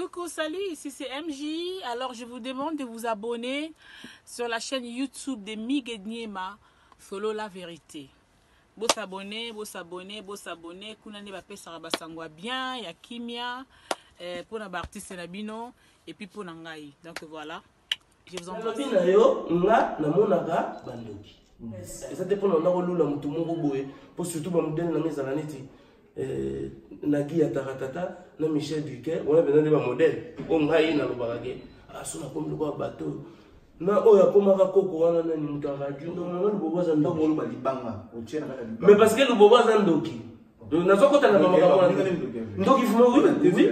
Coucou, salut, ici c'est MJ. Alors je vous demande de vous abonner sur la chaîne YouTube de Miguel Niema, Solo la vérité. Bo s'abonner, bo s'abonner, bo s'abonner. Kuna nde bapesaka basango ya bien, ya kimia, eh, pona ba artiste na bino et puis pona ngai. Donc voilà. Je vous embrasse. Nalobi na yo nga namonaka bandoki eza te mpona na kolula motu moko boye mpo surtout bamodele na nga ezala neti eh, nagi ya taratata na michel duquer wana mpenza nde bamodele oyo ngai nalobaka ke aso ah, nakomi lokola bato oyo na oyo akomaka koko wana nani moto ya radio normalement lubobo aza ndoki mais parce que lubobo aza ndoki donc nazokota na bamakambo wana ndoki vraiment oui.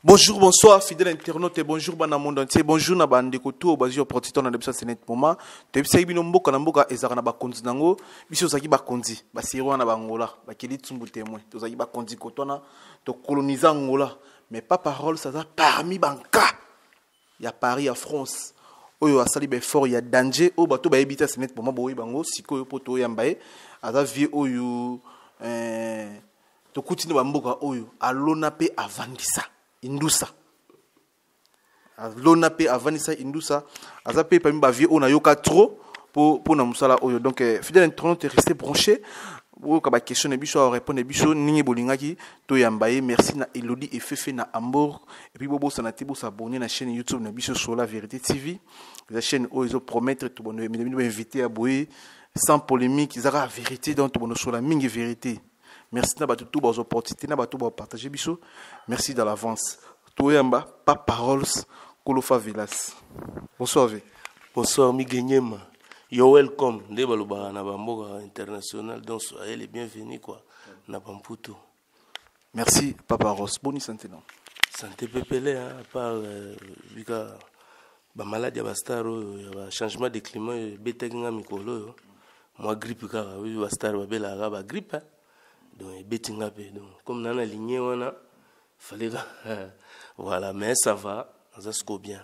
Bonjour, bonsoir, fidèles internautes, et bonjour, bana monde entier, bonjour, na bande koto, bazi opportunité na debisa senet moment. Tebisa bino mboka na mboka ezaka na bakonzi nango, biso ozaki bakonzi, basiri wana ba Angola, bakeli tsumbu témoin, tozaki bakonzi kotwana, to coloniser Angola, mais pas parole ça za parmi banka ya Paris ya France. Oyo asali ba effort ya danger, oyo bato bayebi te senet moment boye bango sikoyo po to yamba ye, aza vieux oyo euh Tokuti na ba mboka oyo alona pe avandisa indusa. Alona pe avandisa indusa. Aza pe parmi ba vieux oyo nayoka trop po po na musala oyo. Donc eh, fidèle internaute restez branché. Boyoka ba question na biso a répondre biso ndenge bolingaki toyamba ye. Merci na Elodie Efefe na Hambourg. Et puis bobosana te bosabonner na chaîne YouTube na biso sur la vérité TV. La chaîne oyo ezo promettre to bono bino invité ya boye sans polémique, ezaka vérité donc to bono sola mingi vérité. Merci na bato tout bazo opportunité na bato ba partager biso. Merci dans l'avance. Toyamba pa paroles Kolofa Villas. Bonsoir V. Bonsoir Miguenyema. You're welcome. Nde balobaka na bamboka international donc soyez les bienvenus quoi na Bamputu. Merci Papa Ross. Bonne santé non. Santé pepele hein, à part euh, bika ba malade ya ba star oyo ya ba changement de climat oyo ebetaki nga mikolo oyo mwa grippe kaka oyo ba star babelaka kaka ba grippe hein. Donc ebeti nga mpe donc comme naa na ligne wana fallait voilà, mais ça va, naza siko bien.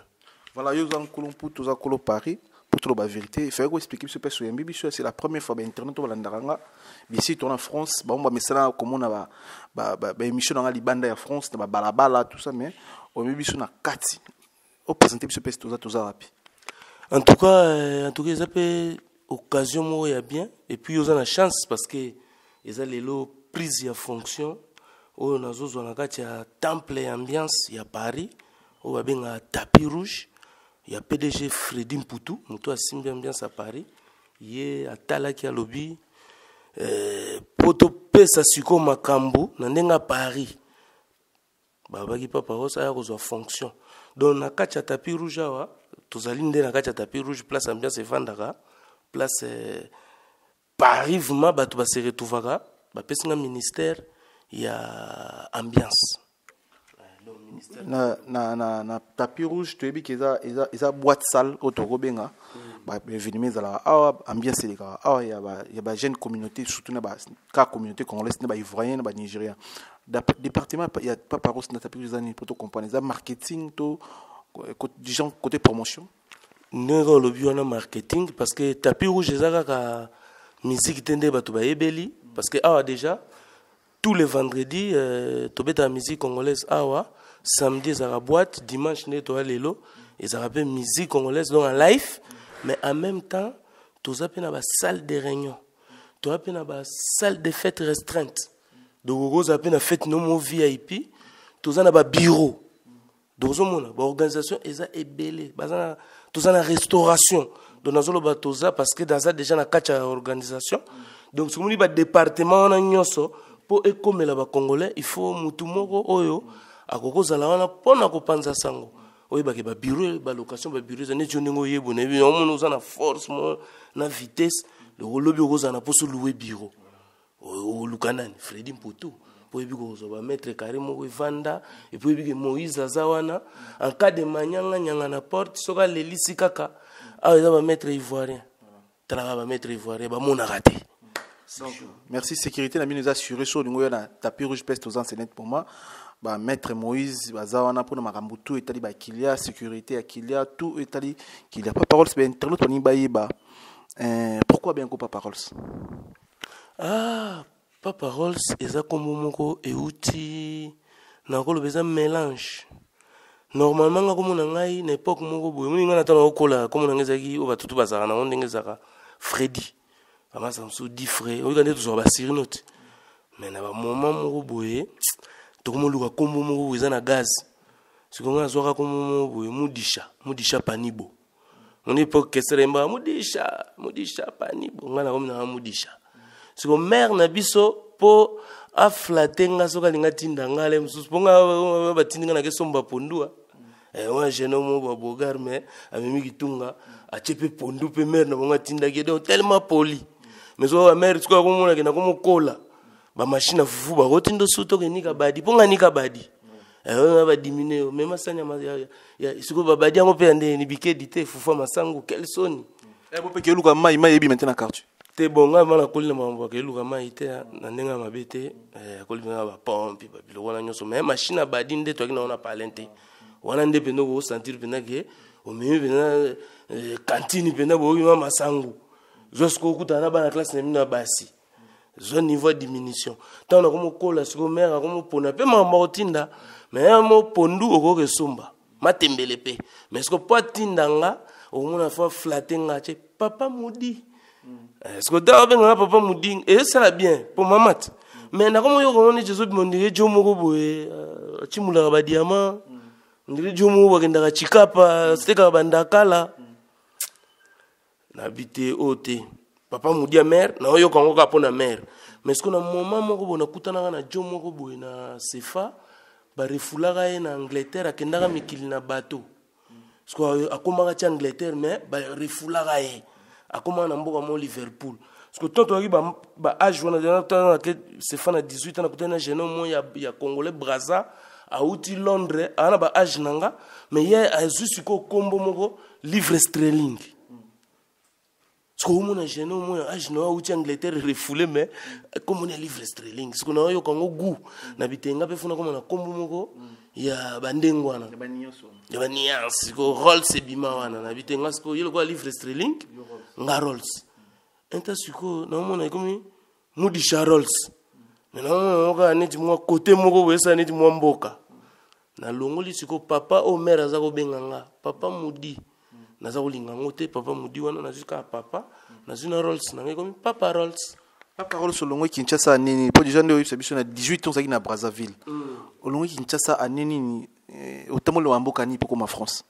Voilà, yo oza nkolo mputu, oza nkolo Paris pour toloba vérité. Il fallait ko expliquer biso mpe soyambi biso, c'est la première fois ba internet oyo balandaka nga bisi toza na France, bango bamesana komona ba émission na nga libanda ya France na babalabala, tout ça, mais oyambi biso na kati, oprésente biso mpe toza wapi? En tout cas eza mpe occasion moko ya bien et puis oza na chance parce que eza lelo prise ya fonction oyo nazozwa na kati ya temple ya ambiance ya Paris oyo babengaka Tapis Rouge ya PDG Fredi Mputu, moto asimbi ambiance ya Paris. Ye atalaki, alobi mpo topesa sikoyo makambo na ndenge ya Paris, babaki Papa Ros aya kozwa fonction. Donc na kati ya Tapis Rouge awa tozali nde na kati ya Tapis Rouge, place ambiance evandaka, place Paris vraiment bato base retrouvaka. Bapesi nga ministère ya ambiance. Na Tapis Rouge, toyebi ke eza boîte, salle oyo tokobenga baévénement ezalaka awa, ambiance elekaka awa ya bajeune communauté, surtout na ka communauté congolaise, na baivoirien, na banigérien. Département ya Papa Ros na Tapis Rouge eza nini po tocomprendre? Eza marketing to du genre côté promotion? Ndenge olobi wana, marketing, parce que Tapis Rouge eza kaka musique te nde bato bayebeli, parce que awa déjà tous les vendredis tobetaka musique congolaise awa, samedi ezalaka boîte, dimanche nde toya lelo ezalaka mpe musique congolaise, donc en live. Mais en même temps toza mpe na basalle de réunion, toza mpe na basalle de fête restreinte, donc okozala mpe na fête no mo VIP. Toza na babureau, donc ozomona baorganisation eza ebele. Toza na restauration, donc nazoloba toza parce que naza déjà na kati ya organisation. Donc sokomoni badépartement wana nyonso, mpo ekomela bacongolais, il faut mutu moko oyo akoki kozala wana mpona kopanza sango. Oyebake babureau, balocation babureau eza neti yo ndenge oyebo na yebi, omona oza na force mo na vitesse, olobi okozala na mposo louer bureau, oluka nani? Fredi Mputu, mpo oyebi kozwa bamètre carré moko evanda, et puis oyebi ke Moïse aza wana en cas de manyanganyanga na porte, soki alelisi kaka awa eza bamaître ivoirien, talaka bamaître ivoirien bamonaka te. Donc, merci. Sécurité na bino eza assuré. So olingo oya na Tapis Rouge, place toza, c'est net pour moi, bamaître Moïse baza wana mpona makambo tout etali bakilia, sécurité ya kilia, tout etali kilia. Papa Rolls, bainternaute balingi bayeba pourquoi bien ko Papa Rolls? Ah, Papa Rolls eza nkombo moko euti Nakoloba eza mélange. Normalement nga komona ngai na époque moko boye, omoni ngai na ntango nakokola, komona ngai ezalaki oyo bato tu bazalaka nango ndenge ezalaka Fredi, bamasa mosusu di frais, oyoka nde tozwaka basirino te. Mais na bamoment moko boye tokomoluka kombo moko boye eza na gaz. Sikoyo ngai nazwaka kombo moko boye, Mudisha, Mudisha Panibo. Moni époque kesere yembaka Mudisha, Mudisha Panibo, ngai nakomi nanga Mudisha. Sikoyo mare na biso mpo aflate nga soki alingi atinda nga ale mosusu mpo nga batindi nga nake somba pondua. Wana jeune homme moko babogar, mais amemi kitunga, atie mpe pondu mpe mare na bango atindaki ye. Donc tellement poli, mais soki bamare sikoyo akomonake nakomokola bamashine ya fufu, bakotinda su tokenika badi mpo nga nika badi oyo badimine yo mema sani sikoyo babadi yango mpe ya ndenge bikedi te, fufu ya masangu, quel soni. Bopeke eluka mai, mai eyebi maintenant na quartier. Te, bon, ngai ma nakoli na makambo akeluka mai te na ndenge ya mabe te. Akoli mpenza bapompe, babiloko wana nyonso, mais machine ya badi nde toyaki nango na palin te. Wana nde mpenza okosentir mpenza ke omemi mpenza kantine mpenza, boyoki ma masangu. Zwa sikoyo okutana na bana classe na bino ya basi, zwa niveau ya diminution. Ntango nakomokola sikoyo, mare akomopona mpe makambo akotinda, mais mo pondu okoki esomba matembele mpe. Mais sikoyo po atinda nga, okomona fo aflate nga, tie papa Mudi. Sikoyo ntango abenganga papa Mudi, ezosala bien mpo mama te. Mais nakomoyoka ngo neti ezobima ondire jo moko boye acimulaka badiama, ondire jo moko bakendaka Chikapa atekaka bandakala. Nabi te, oyo te papa Mudi ya mare, naoyoka yango kaka mpo na mare. Mais sikoyo na moment moko boye nakutanaka na jo moko boye na Sefa, barefulaka ye na Angleterre, akendaka mikili na bato. Sikoyo akomaka ti Angleterre, mais barefulaka ye, akomaka na mboka mo Liverpool. Sikoyo ntango toyaki baage wana, nake Sefa na 18 ans, nakutani na jeune homme ya Congolais Braza, auti Londres, aa na baage na nga, mais ye azwi sikoyo kombo moko livre sterling. Sikoyo omona jeune homme oyo age na yo, auti Angleterre, refoulé, mais kombo ya livre sterling. Sikoyo naoyoka yango goût na bitenga mpe funa komona kombo moko ya bandenge wana ya baniance. Sikoyo Rolls ebima wana na bitenga. Sikoyo ye lokola livre sterling, nga Rolls inta. Sikoyo naomona ekomi Mudisha Rolls, mais naomona yango kaka neti mwa kote moko boye, esala neti mwa mboka. Nalongoli sikoyo papa oyo mare aza kobenga nga papa Mudi, naza kolinga yango te papa Mudi wana. Nazwi kaka papa, nazwi na Rolls na ngai, ekomi papa Rolls. Papa Rolls, olongwe Kinshasa nini? Mpo déjà nde oyebisa biso na 18 ans ozalaki na Brazzaville. Olongwe Kinshasa ane nini? Otamboli na mboka nini mpo koma France?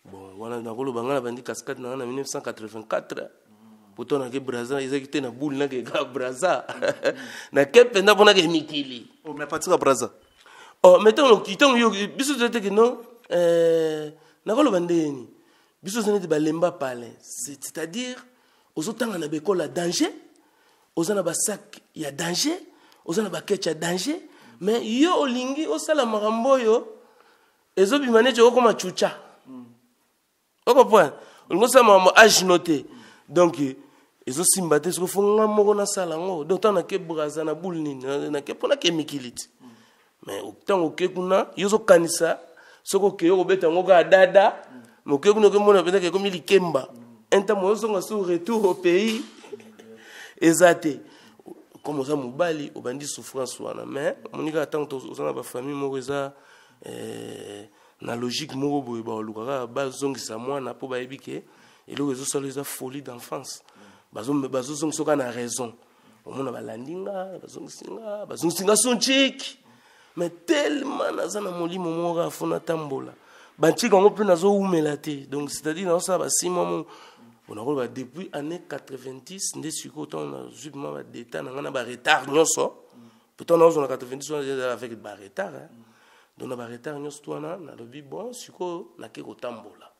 Bon, wana nakoloba ngai nabandi cascade na ngai na 1984. Poto nake Braza ezalaki te na boule, nake kaka Braza, nake mpenza mpo nake mikili. Oh, mais à partir ya Braza? Oh, mais ntango ntango yo biso toza teke non, nakoloba ndeni biso oza neti balemba palin, c'est-à-dire ozotanga na baekole ya danger, oza na basac ya danger, oza na baketch ya danger, mais yo olingi osala makambo oyo ezobima neti okokoma chucha. Okopoint olingi osala makambo age no te, donc ezosimba te. Soki fo nga moko nasala yango. Donc ntango nake Braza na boule nini, nake mpo nake mikili ti. Mais ntango oke kuna, yo ozokanisa soki okeye okobeta yango kaka dada, mais oke kuna, okemona mpenza ekomi likemba. Un temps ozonga sur retour au pays eza te. Comme oza mobali, obandi souffrance wana. Mais omoni kaka ntango oza na bafamille moko eza na logique moko boye, baoluka kaka bazongisa mwana mpo bayebi ke eloko ezosala eza folie d'enfance. Bazozongisa kaka na raison. Omona balandi nga, bazongisi nga, bazongisi nga sonchik. Mais tellement naza na molimo moko kaka fo natambola, bantika yango mpe nazowumela te. Donc c'est-à-dire nazosala basima mo nakoloba depuis année 90 nde sikoyo ntango nazwi ma badeta na ngai na baretard nyonso. Pourtant nazozwa na 90 wana ezala avec baretard, hein. Donc na baretard nyonso to wana, nalobi bon, sikoyo nake kotambola,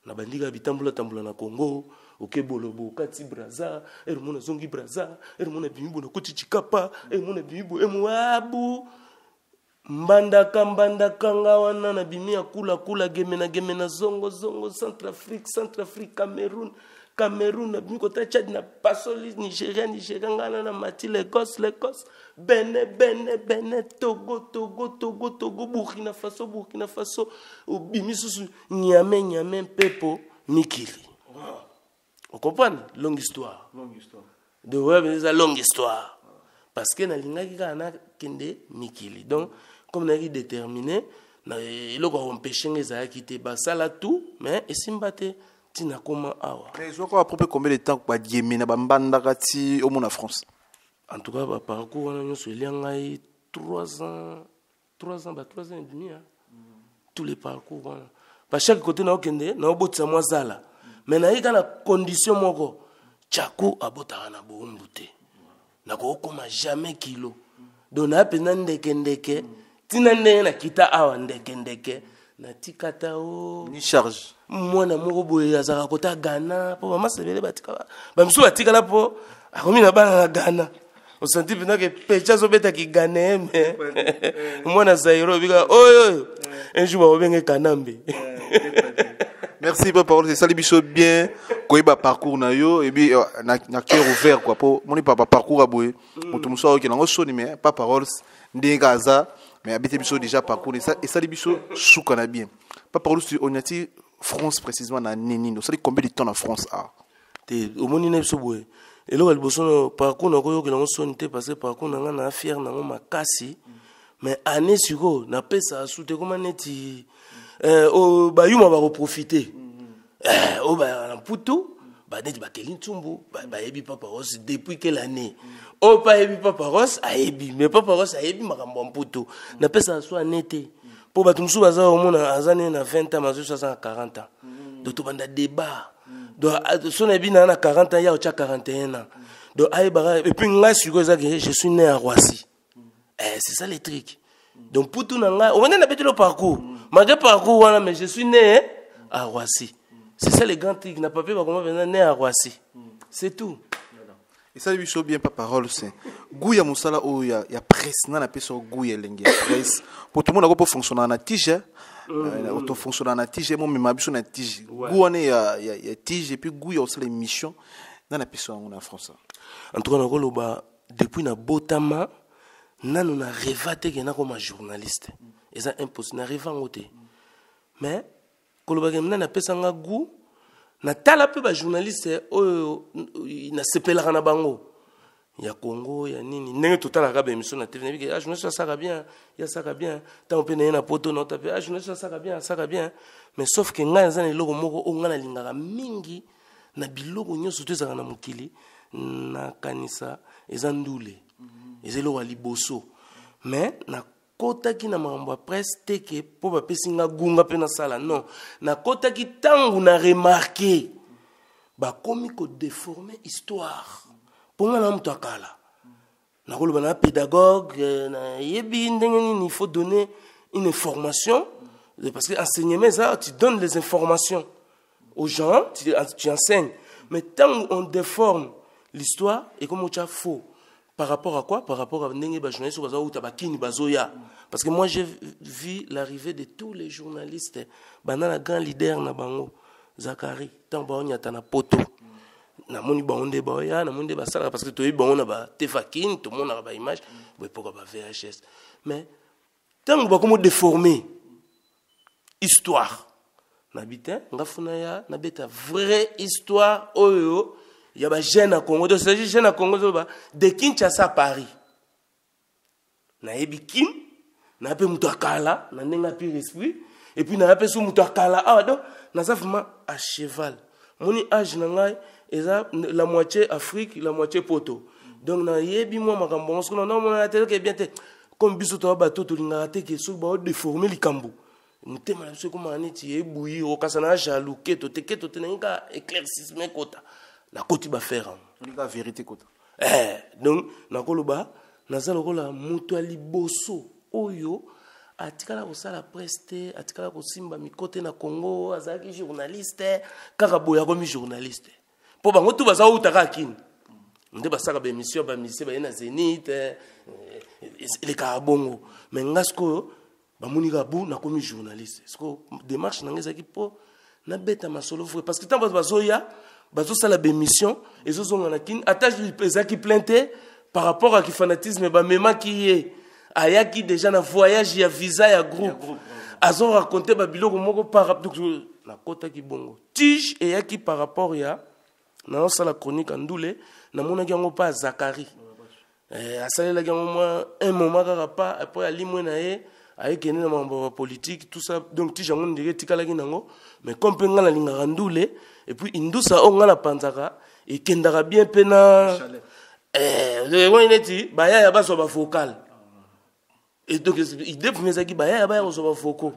nabandi kaka bitambola tambola na Congo. Oke Bolobo, okati Braza, ere mona azongi Braza, ere mona ebimi bo, nakoti Chikapa, ere mona ebimi bo, emo abu Mbandaka, Mbandaka nga wana nabimi ya kula kula, Gemena, Gemena, zongo zongo, Centrafrique, Centrafrique, Cameroun, Cameroun, nabimi kota Tchad, na pasoli Nigeria, Nigeria nga wana na mati Lagos, Lagos, Benin, Benin, Benin, Togo, Togo, Togo, Togo, Burkina Faso, Burkina Faso, obimi susu Niamey, Niamey, mpepo mikili. Ocomprendre? Longue histoire. Longue histoire. De ouais, eza longue histoire parce que nalingaki kaka nakende mikili. Donc Comme nayaki déterminé, na eloko ya koempêche nga ezalaki te. Basala tout, mais esimba te, ntina koma awa. Mais ezwaka à peu près combien de temps badieme na bambandaka ti omona France? En tout cas, baparcours wana nyonso elia ngai 3 ans, 3 ans, ba 3 ans et demi, hein. Tous les parcours wana, ba chaque côté naokende, naobotisa mwa zala, mais naye kaka na condition moko: Tchaku abotaka na bowumbu te, nakokoma jamais kilo. Donc naya mpenza ndeke ndeke, ntina ndenge nakita awa ndeke ndeke, natika ta o ni charge. Mwana moko boye azalaka kota Ghana, mpo bamasa ebele batika, bamisusu batikala mpo akomi na bana na Ghana. Osanti mpenza ke pecha azobetaki ghanéen, mais mwana Zairo obika oyo oyo un jour bakobenge Kanambe. Merci, papa Parole. Esali biso bien koyeba parcours na yo, ebi na cœur ouvert quoi, po moni papa parcours ya boye, moto mosusu aoki nango soni. Mais pa Parole, ndenge aza, mais abeti biso déjà parcours, esali biso suka na bien. Pa Parole, oniati France précisément na nini? Osali combien de temps na France? Ah. Te, omoni na biso boye, eloko ya liboso na parcours, nakoyokela yango soni te, parce que parcours na nga na fier nango makasi. Mais année sikoyo napesaka su te, koma neti oyo bayuma bakoprofite, oyo bayaka na mputu, baneti bakeli ntsumbu, bayebi Papa Ross depuis quelle année. Oyo mpe ayebi Papa Ross, ayebi, mais Papa Ross ayebi makambo ya mputu. Napesaka su année te, mpo bato mosusu baza komona aza nene na 20 ans, mazoso aza na 40 ans. Donc tobanda débat. Donc so nayebi naa na 40 ans, ya otya 41 ans. Donc ayebaka. Et puis ngai sikoyo eza ke je suis né à Roissy. Eh, c'est ça les trucs. Donc putu na ngai obanda na betelo parcours, malgré parcours wana, mais je suis né à Roissy. C'est ça les grands trucs. Na papier bakoma mpenza né à Roissy, c'est tout. Esali biso bien. Pa Parole, c'est goût ya mosala oyo ya presse, nga napesa yo goût ya elenge ya presse, po tomonako mpo fonctionnaka na tige, tofonctionnaka na tige, momema biso na tige. Goût wana ya tige, et puis goût ya kosala émission, nga napesa yango na français? En tout cas, nakoloba depuis nabotama, nanu na rêva te ke nakoma journaliste. Eza impossible, na rêva yango te. Mais kolobaka nani napesanga goût, natala mpe bajournaliste oyo nasepelaka na bango ya Congo ya nini, ndenge totalaka baémission na TV, nayebi ke ah, journaliste asaka bien, ye asaka bien. Ntango mpe na ye na poto, naota mpe ah, journaliste asaka bien, asaka bien. Mais sauf ke ngai naza na eloko moko oyo ngai nalingaka mingi na biloko nyonso to ezalaka na mokili, nakanisa eza ndule, eza eloko ya liboso. Mais nakotaki na makambo ya presse te ke mpo bapesi nga gunga mpe nasala. Non, nakotaki ntango na remarke bakomi kodéforme histoire, mpo nga na moto akala, nakoloba na pédagogue, nayebi ndenge nini il faut donner une information, parce que enseignement eza tu donnes les informations aux gens, tu enseignes. Mais tant on déforme l'histoire et comme on faux, par rapport à quoi? Par rapport à ndenge bajournaliste oyo bazauta bakini bazoya. Parce que moi, j'ai vu l'arrivée de tous les journalistes, banda na grand leader na bango Zakari, ntango baonyata na poto, namoni bango nde baoya, namoni nde basalaka, parce que toyebi bango na batefakine, tomonaka baimage boepoka ba VHS. Mais ntango bakomi déformer histoire, nabi te, nga funa ya nabeta vraie histoire oyo ya bajeune ya Congo. Donc s'agit jeune ya Congo, ezoloba de Kinshasa à Paris. Nayebi Kim naya mpe moto akala na ndenge ya pire esprit, et puis naya mpe so moto akala awa. Donc naza vraiment à cheval. Moni age na ngai eza la moitié Afrique, la moitié poto. Donc nayebi mwa makambo yango. Soki naomona te ke bien te, comme biso toya bato tolingaka te ke soki baodéforme likambo, motema na biso ekomaka neti ebuyi, okasa na jaloux, keto te, keto te. Nangi kaka éclaircissement ekota, nakoti bafere yango. Olinga vérité kota. Eh, donc nakoloba naza lokola moto ya liboso oyo atikala kosala presse te, atikala kosimba miko te na Congo, azalaki journaliste kaka boye, akomi journaliste, mpo bango tu baza outa kaka kini nde basalaka baémission, bamusicien baye na Zénith, elekaka bongo. Mais nga sikoyo bamoni kaka bu nakomi journaliste. Sikoyo démarche na ngai ezalaki mpo nabeta masolo vrai, parce que ntango bato bazoya, bazosala baémission, ezozonga na kini, ata ezalaki plein te par rapport à kifanatisme bamemaki ye, ayaki déjà na voyage ya visa ya groupe, azo raconte babiloko moko par. Nakotaki bongo, tige eyaki par rapport ya naosala chronique ya ndule, namonaki yango mpa Zakari. Eh, asalelaki yango mwa un moment kaka pa, apres alimwe na ye. Ayekende na makambo ya politique, tout ça. Donc tige yango ndenge etikalaki nango, mais comme mpe ngai nalingaka ndule, et puis indusa oyo ngai napanzaka ekendaka bien mpe na eh, neti bayaya bazwa bavocal. Et donc idée première ezalaki bayaya baya kozwa bavocaux,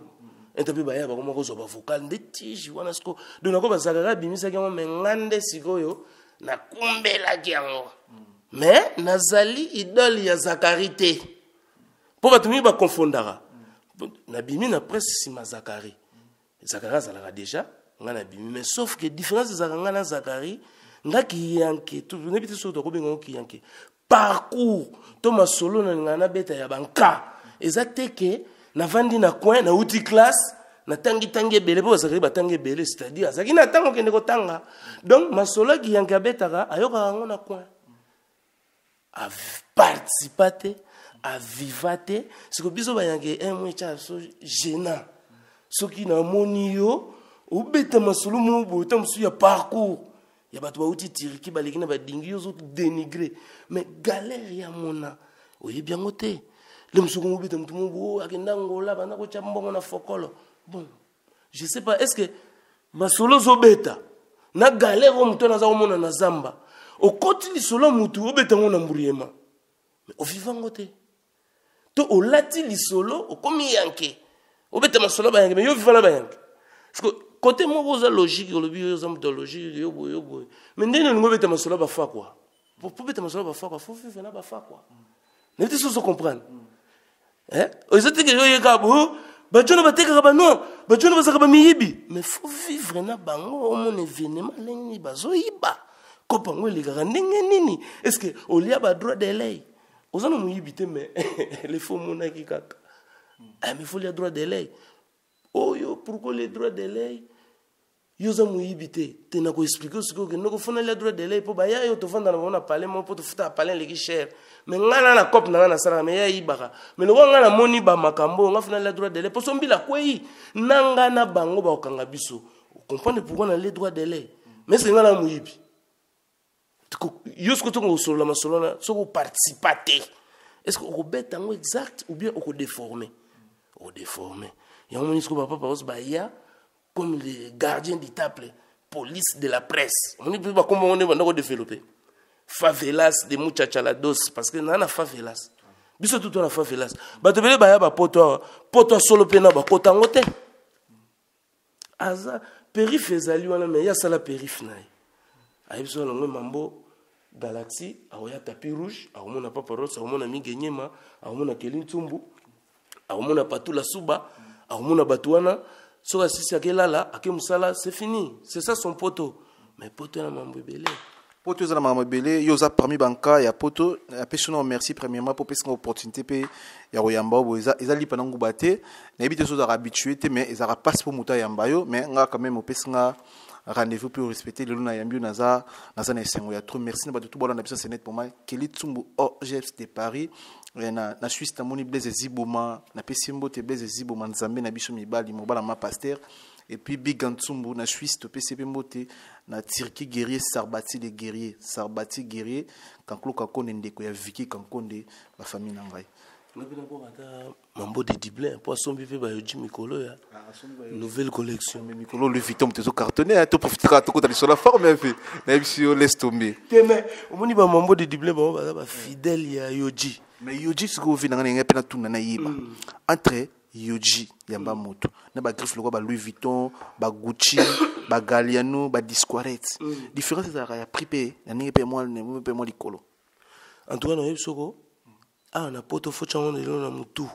enta mpe bayaya bakoma kozwa bavocal nde tige wana siko. Donc nako bazalaka abimisaki yango, mais nga nde sikoyo nakumbelaki yango. Mais nazali idole ya Zakari te, mpo bato mingi bakonfondaka. Nabimi na presse nsima Zakari. Zakari azalaka déjà, nga nabimi, mais sauf que différence ezalaka nga na Zakari, nga kiyanke nayebi te soki tokobenga ngo kiyanke. Parcours to masolo na ngai nabeta ya banka eza te ke navandi na coin, nauti classe, natangitangi ebele, mpo bazalaki batangi ebele, c'est-à-dire azalaki na ntango okende kotanga. Donc masolo ya kiyanke abetaka, ayokaka yango na coin, aparticipa te, aviva te. Siko biso bayanke un mois etya so gênant soki namoni yo obeta masolo moko boye, ta mosusu ya parcours ya bato bauti Turquie, baleki na badingi, yo ozodénigre, mais galère ya mona oyebi yango te. Le mosusu komobeta motu moko boye akenda Ngola, banda kotya mbongo na fokolo. Bon, je sais pas, est ce que masolo ozobeta na galère oyo motu wana aza komona na zamba, okoti lisolo ya motu, obeta yango na mburiema, mais oviva yango te? To olati lisolo, okomi yanke, obeta masolo ya bayanke, mais yo viva na bayanke? Parce que côté moko oza logique, olobi yo oza moto ya logique, yo boye, yo boye, mais ndenge olingi obeta masolo ya bafakwa, po beta masolo ya bafakwa, faut vivre na bafakwa. Nayebi te soki ozo comprendre. Eza te ke yo oyeka bo bajona batekaka banoir, bajona bazalaka bamiyibi, mais faut vivre na bango, omona événement ndenge nini bazoyiba, kopa yango elekaka ndenge nini. Est ce que olia badroit de l'œil? Oza na moyibi te, mais le faut omonaki kaka. Ah, mais faut lia droit de l'œil oyo. Pourquoi les droits de l'œil? Yo oza moyibi te te, na koexpliquer sikoyo okende kofona lia droit de l'œil, mpo baya yo tovanda na bango na palais moko, mpo tofuta palais eleki cher, mais ngai na na cope na ngai nasalaka, mais ye ayibaka. Mais lokola ngai namoni bamakambo oyo, ngai fona lia droit de l'œil, mpo so mbila kwei na ngai na bango bakokanga biso. Comprendre pourquoi na le droit de l'œil? Mais est-ce ngai na moyibi? Yo soki otonga kosolola masolo wana, soki oparticipa te, est ce que okobeta yango exact ou bien okodéforme? Okodéforme yango. Moni sikoyo bapapa oso baya comme les gardiens du temple, police de la presse. Omoni mpe bakombo ngo nde banda kodéveloppe favelas de muchachalados, parce que naa na favelas, biso tutu na favelas. Bato ebele baya bapoto awa, poto asolo mpe na bakota yango te. Aza périph ezali wana, mais ye asala périph na ye, ayebi so alongwe Mambo Galaxie, akoya tapis rouge, akomona Papa Ros, akomona Migenyema, akomona Keli Ntsumbu, akomona Patula Suba, akomona bato wana. Soki asisi, akelala, ake mosala, c'est fini. C'est ça son poto. Mais poto na mambo ebele. Poto eza na makambo ebele. Yo oza parmi banka ya poto. Apesi no merci premièrement mpo opesinga opportunité mpe ya koyamba oyo boye. Eza lipa na nguba te. Nayebi te so ozalaka habitué te, mais ezalaka mpasi mpo moto ayamba yo. Mais nga quand même opesinga rendez-vous mpe orespecte. Lelo nayambi yo, naza na esengo ya trop. Merci na bato tu bolanda biso. C'est net pour moi, Keli Tsumbu Ogefs de Paris. Na Suisse namoni Blaise Ziboma, napesi mbote. Blaise Ziboma, Nzambe na biso mibali, mobala ma pasteur. Et puis Big Ntsumbu na Suisse, topesi mpe mbote. Na Turquie, guerrier Sarbati, le guerrier Sarbati, guerrier Kanklo Kakonde, ndeko ya Viki Kankonde, bafamille na ngai. Ngapi nakoka ata Mambo de Dublin, mpo asombi mpe bayoji mikolo ya nouvelle collection. Mais mikolo Louis Vuitton moto ezocartonne, toprofite kaka tokota lisolo ya forme mpe nayebisi yo, laisse tomber. Te, mais omoni bamambo de Dublin, bango baza bafidèle ya Yoji. Mais Yoji sikoyo ovi na ngai, na ngai mpe natuna, nayeba entre Yoji yamba moto na bagriffe lokola ba Louis Vuitton, baGucci, baGalliano, baDsquaret, différence ezalaka ya prix mpe na ndenge mpe mwa likolo? En tout cas nayebi soko awa na poto, faut tyango lelo na motu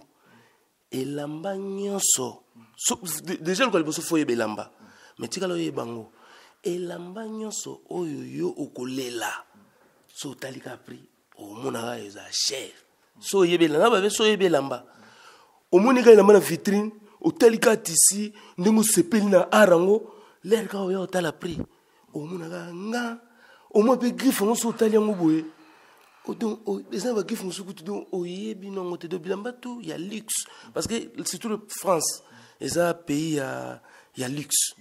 elamba nyonso. Déjà luka liboso faut oyeba elamba, mais tikala oyeba yango. Elamba nyonso oyo yo okolela, so otali ka prix, omonaka eza cher. So oyebi elamba babe, so oyebi elamba, omoni kaka elamba na vitrine, otali kaka tisi ndenge osepeli na art yango, lere kaka oya otala prix, omonaka nga omoi mpe griffe yango. So otali yango boye, donc eza na bagriffe mosusu kutu, donc oyebi nango te. Donc bilamba tout ya luxe, parce que surtout le France eza pays ya luxe,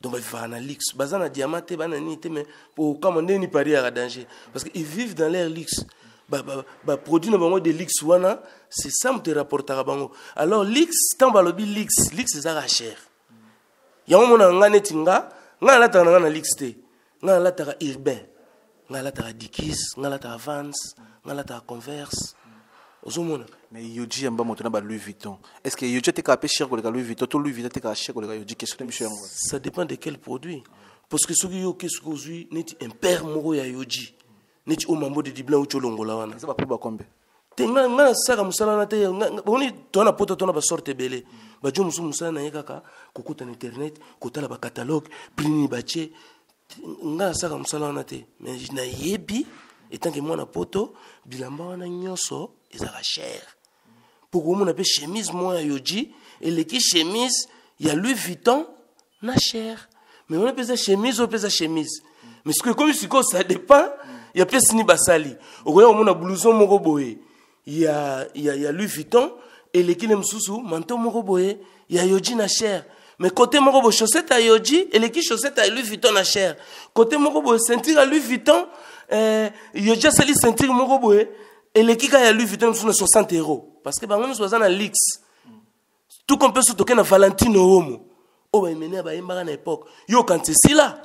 donc bavivaka na luxe, baza na diamant te, bana nini te, mais po kama ndenge ni Paris yaka danger, parce que ils vivent dans leur luxe. Baproduit na bango de luxe wana, c'est ça moto erapportaka bango. Alors luxe, ntango balobi luxe, luxe ezaka cher. Yango monaka nga neti nga nalataka na nga na luxe te. Nga nalataka urbain, nga nalataka Dickies, nga nalataka Vans, nga nalataka Converse, ozomona. Mais Yohji yamba moto na ba Louis Vuitton, est ce que Yohji atekaka mpe cher koleka Louis Vuitton to Louis Vuitton atekaka cher koleka Yohji? Question na biso yango. Ça dépend de quel produit, parce que soki yo oke, soki ozwi neti impaire moko ya Yohji, neti oyo Mambo de Diblan uti olongola wana. Eza baprix bakombe. Te, nga nasalaka mosala wana te. Oni toa na poto, to na basorte ebele. Bajo mosusu, mosala na ye kaka kokota na internet, kotala bacatalogue, prix nini batie. Nga nasalaka mosala wana te, mais nayebi, en tant que mwana poto, bilamba wana nyonso ezalaka cher, mpo komona mpe chemise moko ya Yohji eleki chemise ya Louis Vuitton na cher, mais wana mpe eza chemise, oyo mpe eza chemise. Mais sikoyo ekomi, sikoyo ça dépend ya pièce nini basali. Okoya komona blouson moko boye ya Louis Vuitton eleki le mosusu manteau moko boye ya Yohji na cher, mais côté moko boye chaussette ya Yohji eleki chaussette ya Louis Vuitton na cher, côté moko boye ceinture ya Louis Vuitton, Yohji asali ceinture moko boye eleki kaka ya Louis Vuitton mosusu na 60 euros, parce que bango nyonso baza na luxe. Tout comme mpe so toke na Valentino Omo oyo baemene bayembaka na époque, yo okanisi esila,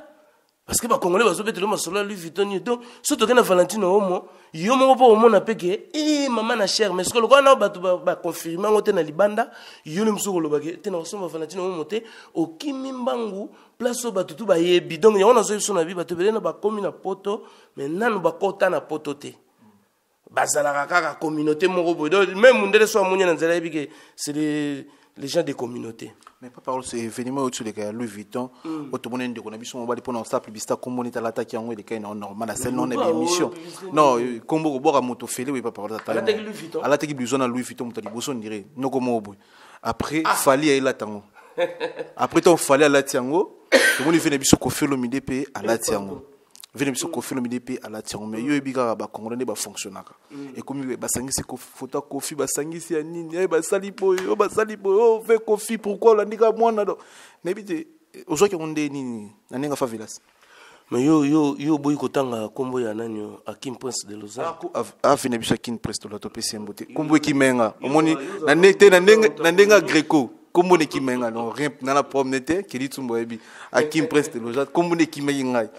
parce que bacongolais bazobetela masolo ya Louis Vuitton nini. Donc so toke na Valentino Omo, yo moko mpo omona mpe ke e mama na cher. Mais sikoyo lokola nao bato baconfirme yango te na libanda, yo nde mosuku olobaki te na kosomba Valentino Omo te, okimi mbangu place oyo bato tu bayebi. Donc yango nazoyebi so na bi bato ebele na bakomi na poto, mais nanu bakota na poto te, bazalaka kaka communauté moko boye. Donc même mundele so amoni na nzela, yebi ke c'est les gens des communautés. Mais pas parole, c'est événement oyo toleka ya Louis Vuitton oyo tomoni ndeko na biso mobali mpona kosala publicité, kombo neti alataki yango, elekai na normal asali nano na baémission. Non, kombo kobwaka moto fele oyo, pas parole. Alataki Louis Vuitton? Alataki blouson na Louis Vuitton, moto ya liboso ndire noko moko boye. Après Fally ayelata yango. Après ntango Fally alati yango, tomoni ve na biso Koffi Olomide mpe alati yango, ve na biso Koffi Olomide mpe alati yango. Mais yo oyebi kaka bacongolais nde bafonctionnaka, ekomi basangisi photo ya Koffi, basangisi ya nini, basali boye, oyo basali boye, oyo ve Koffi, pourquoi olandi kaka mwana? Do nayebi te ozwaki yango nde nini na ndenge afavelas. Mais yo oboyi kotanga nkombo ya nani oyo, Akim Prince de Lausanne. Ave na biso Akin Prince tola, topesi ye mbote. Nkombo ekimenga, omoni na te na ndenge ya greco, nkombo na ekimenga. Non, rien nana problème te. Keli Tumbo oyebi Akim Prince de Lausanne, nkombo na ekimaki ngai,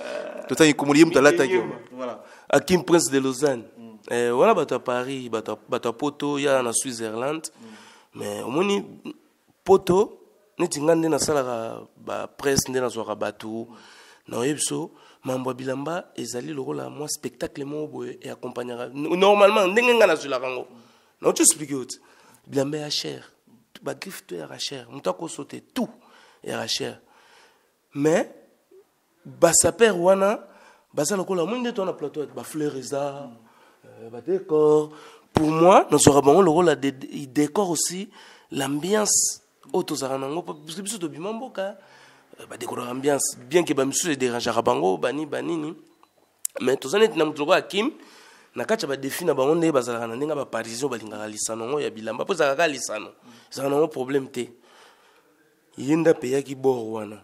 totangi nkombo ye moto alataki. Voilà. Akim Prince de Lausanne, wana bato ya Paris, bato ya poto ya na Switzerland. Mais omoni poto neti nga nde nasalaka bapresse, nde nazwaka bato na oyebi so mambo ya bilamba ezali lokola mwa spectacle moko boye eaccompagnaka normalement ndenge nga nazwelaka yango. Nauti expliquer yo ti bilamba ya cher, bagriffe to yaka cher, moto akoso te, tout yaka cher. Mais basapeurs wana baza lokola omoni nde to na plateau, bafleur eza badécor. Pour moi nazwaka bango lokola décor aussi, l'ambiance oyo tozalaka nango, parce que biso tobima mboka, badécoraka ambiance, bien ke bamisusu edérangeaka bango bani banini. Mais toza neti na moto lokola Akim na kati ya badéfi na bango, ndenge bazalaka na ndenge ya baparisien, balingaka lisano yango ya bilamba, mpo ezalaka kaka lisano, ezalaka nango problème te. Ye nde apeyaki bord wana,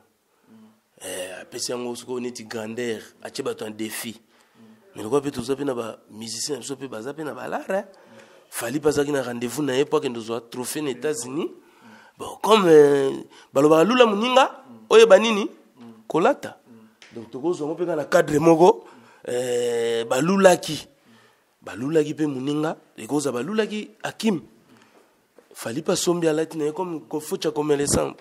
apesi yango sikoyo neti grandeur, atie bato en défi. Mais lokola mpe toza mpe na bamusicien na biso mpe baza mpe na balare, Fally mpe azalaki na rendez-vous na ye mpo akende ozwa trophée na États-Unis. Bon, comme balobaka lula moninga oyeba nini kolata, donc tokozwa yango mpe kaka na cadre moko, balulaki mpe moninga, ekozwa balulaki Akim. Fally mpe asombi, alati na ye comme faute ya commerçant,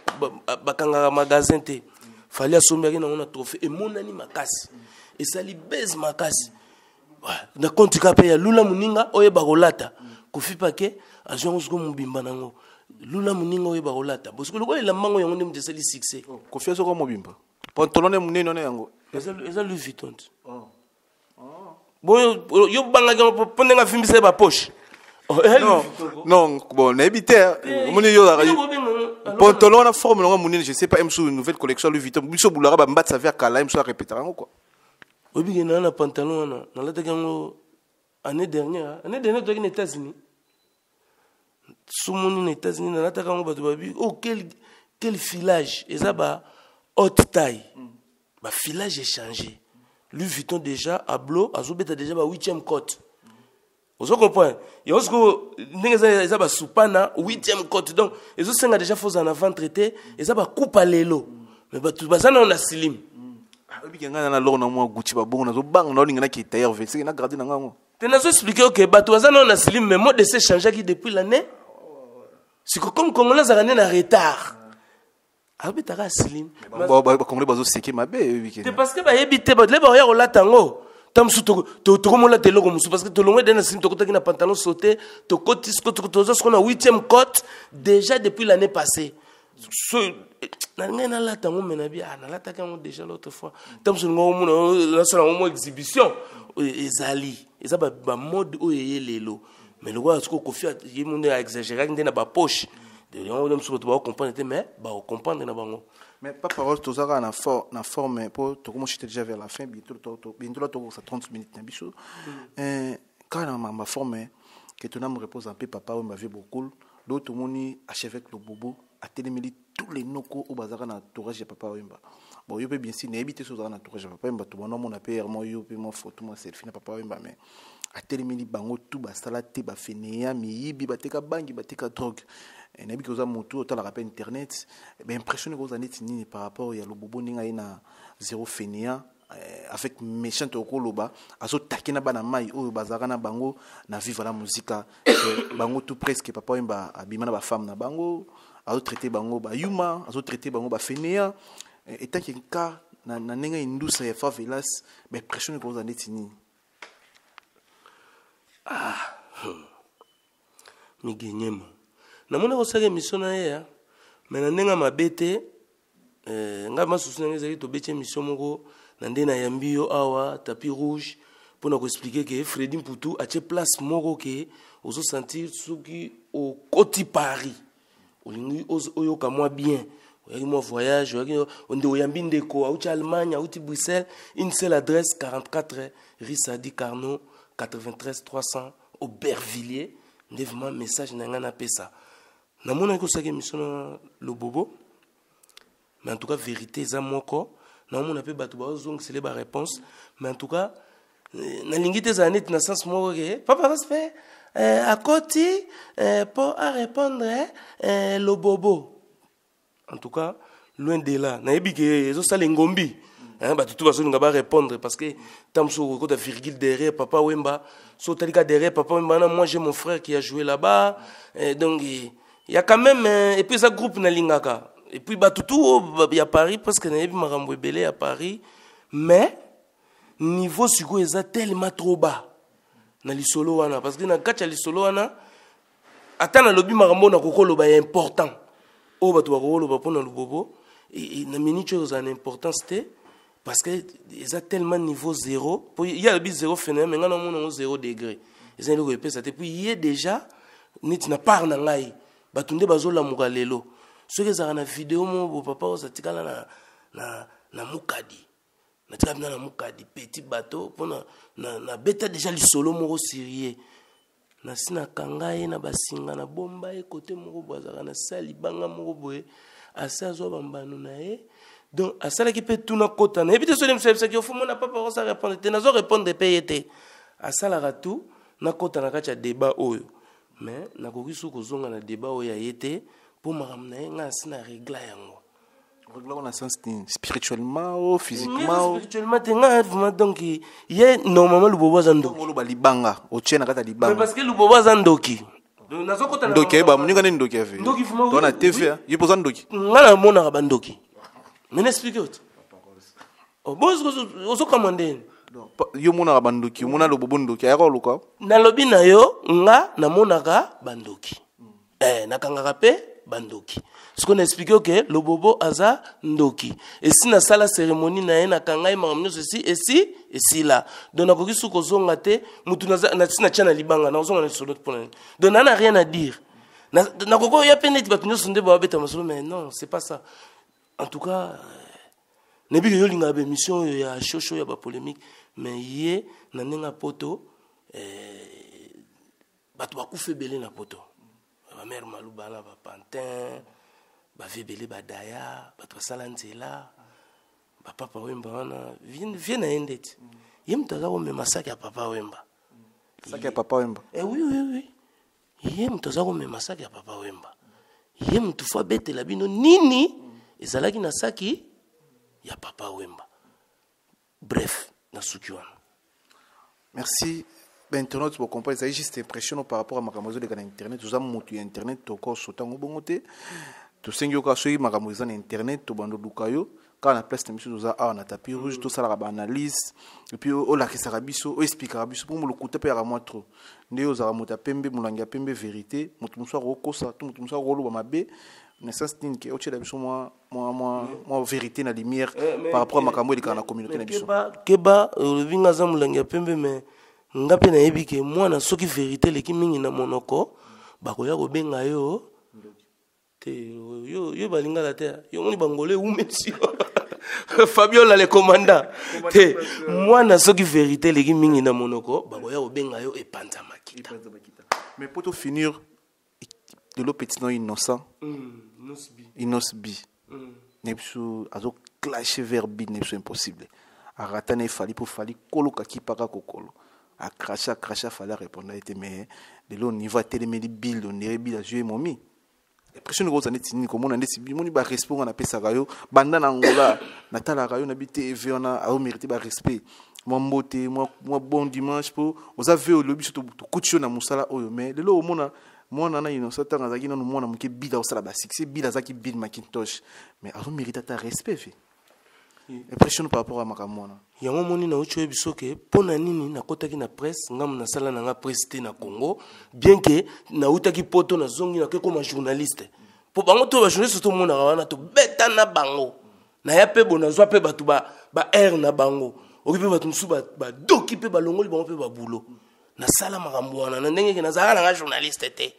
bakangaka magasin te. Fally asombiaki nango na trophée, emonani makasi, esali base makasi na compte ka mpe ya lula moninga oyeba kolata. Koffi pake azwi yango sikoyo mobimba nango, lula moninga oyeba kolata bosiko lokola elambango yango nde moto esali succès. Koffi azwaka mobimba, pantalon ne monene wana yango. Eza Louis Vuitton te. Bon, yo bangaki yango mpo ndenge afimbisa ye bapoche. Non, non, bon, nayebi te. Omoni yo pantalon wana, forme nango monene, je sais pas, msu nouvelle collection Louis Vuitton, biso bulaka bambatisa ya kala, msu arépétaka yango quoi. Oyebi ke naa na pantalon wana nalataki yango année dernière. Année dernière toyaki na États-Unis, somoni na États-Unis nalataka yango, bato babi: "Oh, quel filage!" Eza ba haute taille, bafilage échangé. Louis Vuitton déjà ablo azobeta déjà ba 8e cote. Ozo comprendre? Yango sikoyo ndenge eza, eza basupana 8e cote, donc ezosenga déjà fo ozala na ventre te, eza bakupa lelo, mais bato baza nano na slim. Oyebi ngai na loko na mwa Gucci, babongo nazobanga, naolinga naki tailleur veseke na garde na ngai yango. Te, nazo expliquer oke bato baza nano na slim, mais mode ese changeaki depuis l'année. Siko comme Congolais azalaka nde na retard, abetaka slim. Bakongolais bazoseke mabe, oyebi. Te, parce que bayebi te. Bato le baoya kolata yango, ta mosusu tokomolata eloko mosusu, parce que tolongwe de na slim, tokotaki na pantalon sauté, tokoti siko toza siko na 8e cote déjà depuis l'année passée. So na ngai nalata yango, me nabi, ah, nalataki yango déjà l'autre fois. Ta mosusu ninga omona nasala yango mo exhibition. Oyo ezali eza bamode oyo eye lelo, mais lokola sikoyo Kofi ye mo nde aexagéraki nde na bapoche yango nde mosusu bato bakocomprendre te, mais bakocomprendre na bango. Mais pas parole, toza kaka na forme mpo tokomochite déjà vers la fin bientôt, bientôt la tokokosa 30 minutes na biso. Kaka na makambo ya forme ke tonamo repose un peu papa oyo bavie bokul do, tomoni archevêque Lobobo atelemeli tous les noko oyo bazalaka na entourage ya papa Wemba. Bon, yo mpe bien sûr nayebi te so ozalaka na entourage ya papa Wemba, tobanda omona mpe mo yo mpe mwa photo, mwa selfie na papa Wemba, mais atelemeli bango tu basala te, bafeneya, miyibi, bateka bangi, bateka drogue. Nayebi ke oza motu otalaka mpe internet, baimpression ekozala neti nini par rapport ya Lobobo ndenge aye na zéro fainéant, avec méchant okoloba azotake na bana mai oyo bazalaka na bango na Viva la Musica, bango tout presque papa Wemba abima na bafemme na bango, azotraite bango bayuma, azotraite bango bafainéant, etaki nka na ndenge indusa ya favelas, baimpression ekozala neti nini? Migenyema, namoni akosala émission na ye ya me na ndenge ya mabe te. Ngai masusu na ngai ezalaki tobeti émission moko na nde nayambi yo awa tapis rouge mpona koexpliquer ke Fredi Mputu atie place moko ke ozosentir soki okoti Paris, olingi oyoka mwa bien, oyaki mwa voyage, oyaki nde oyambi ndeko auti Allemagne, auti Bruxelles, une seule adresse: 44 rue Sadi Carnot, 93 300 Aubervilliers. Nde vraiment message na ngai napesa, namonaki osalaki émission na Lobobo, mais en tout cas vérité eza moko, naomona mpe bato bazongisele baréponse, mais en tout cas nalingi te ezala neti na sens moko ke papa respect akoti mpo arépondre Lobobo. En tout cas, loin de là. Nayebi ke ezosala engombi, hein, bato tu bazolinga barépondre, parce que ntan mosusu okokota virgule derrière papa Wemba, so otali ka derrière papa Wemba wana, moi j'ai mon frère qui a joué là-bas, donc il y a quand même, et puis eza groupe nalingaka, et puis bato tu oyo ya Paris presque nayebi makambo ebele ya Paris, mais niveau sikoyo eza tellement trop bas na lisolo wana, parce que na kati ya lisolo wana, ata nalobi makambo oyo nakoki koloba ya important oyo bato bakoki koloba mpona Lobobo, na minute oyo ozala na importance te, parce que eza tellement niveau zéro. Po ye alobi zéro phénomène, mais ngai namona yango zéro degré, eza eloko epesa te. Puis ye déjà neti na part na ngai, bato nde bazolamuka lelo. Soki ezalaka na video moko bo papa oyo atikala na mokadi, natika bina na mokadi petit bateau mpona nabeta déjà lisolo moko sérieux, nasi nakanga ye na basinga, nabomba ye kote moko boye, azalaka na se ya libanga moko boye, asi azwa bambano na ye. Donc asalaki mpe tuna kota, nayebi te soki mosu ayebisaki ofo mona papa okosa répondre te, nazo répondre mpe ye te, asalaka tu nakota na kati ya débat oyo, mais nakoki su kozonga na débat oyo ya ye te, mpo makambo na ye ngai asi na régla yango. Régla na sens nini? Spirituellement o physiquement o? Spirituellement te, ngai vraiment, donc ye normalement Lubobo aza ndoki. Oloba libanga otie na kati ya libanga. Parce que Lubobo aza ndoki. Donc nazokota na Ndoki ayeba moninga nini ndoki ave. Ndoki vraiment, To na oui, TV. Oui. Ye mpo oza ndoki. Ngai namonaka bandoki, mais naexplique yo te. Oh, bo ozokamwa ndeni. Donc, yo omonaka bandoki, omona Lobobo ndoki ayaka oluka? Nalobi na yo, nga namonaka bandoki, nakangaka mpe bandoki. Sikoyo na explique yo ke Lobobo aza ndoki, esi nasala cérémonie na ye, nakanga ye, makambo nyonso esi esila. Donc nakoki su kozonga te, mutu nasi natia na libanga, nakozonga na lisolo mpona nini? Donc naa na rien à dire. Nakoki oya mpe neti bato nyonso nde babeta masolo, mais non, c'est pas ça. En tout cas, nayebi ke yo olingaka baémission oyo ya shosho ya bapolémique, mais ye na ndenge ya poto, bato bakufa ebele na poto, bamare maluba na bapantin bavie ebele, badaya bato basala nzela, bapapa Wemba wana, vie na ye ndeti ye moto aza komema saki ya papa Wemba. Saki ya Papa Wemba. Eh, oui. Ye moto aza komema saki ya Papa Wemba, ye moto faut abetela bino nini ezalaki na saki ya Papa Wemba. Bref, nasuki wana. Merci. Bainternaute bocomprendre, ezali juste impression par rapport à makambo ezoleka na internet. Toza motu ya internet, tokosota yango bongo te. Tosengi yo kaka, soki makambo eza na internet, tobanda oluka yo kaka na place na biso. Toza awa na tapis rouge, tosalaka baanalyse et puis olakisaka biso, oexplikaka biso, mpo lokuta mpe yaka mwa trop. Nde ozalaka moto ya pembe, molangi ya pembe, vérité. Moto mosusu akokosa to moto mosusu akoloba mabe na sens nini ke otiela biso mwa vérité na lumière par rapport à makambo elekaka na communauté na biso. Keba, olobi nga aza molangi ya pembe, mais nga mpe nayebi ke mwana, soki vérité eleki mingi na monoko, bakoya kobenga yo te. Yo balingala te, yo moni bangolo ewumesi yo. Fabiola le commandant te. Mwana, soki vérité eleki mingi na monoko, bakoya kobenga yo epanza makita. Mais pour finir, lelo petit no Innocent, Innoss'B na biso azoclashe vers Bill na biso impossible. Arata na Fally, mpo Fally koloka kipaka kokolo, acrache, acrache Fally, arépondre ye te. Mais lelo niveau atelemeli Bill, on dirait Bill azwi ye momi. Impression niko neti nini komona ndeti bimoni barespect nga napesaka yo banda na Angola, natalaka yo na bi TV wana, aomérite barespect, mwa mbote, mwa bon dimanche, mpo oza ve olobi biso tokuti yo na mosala oyo. Mais lelo omona mwana na Innocent, ntango azalaki nanu mwana moke, Bill aosala basuccès. Bill azalaki Bill Macintosh, mais azomérite ata respect. Ve impression par rapport à makambo wana? Yango moni nauti oyebi soki mpo na nini nakɔtaki na presse. Ngamu nasala na nga presse te na Congo, bien ke nautaki Poto, nazongi, nake koma journaliste, mpo bango to bajournaliste tomonaka wana, tobeta na bango. Naya mpe bo nazwa mpe bato ba aire na bango, oki mpe bato mosusu badoki mpe balongoli bango mpe babulo. Nasala makambo wana na ndenge ke nazalaka na nga journaliste te.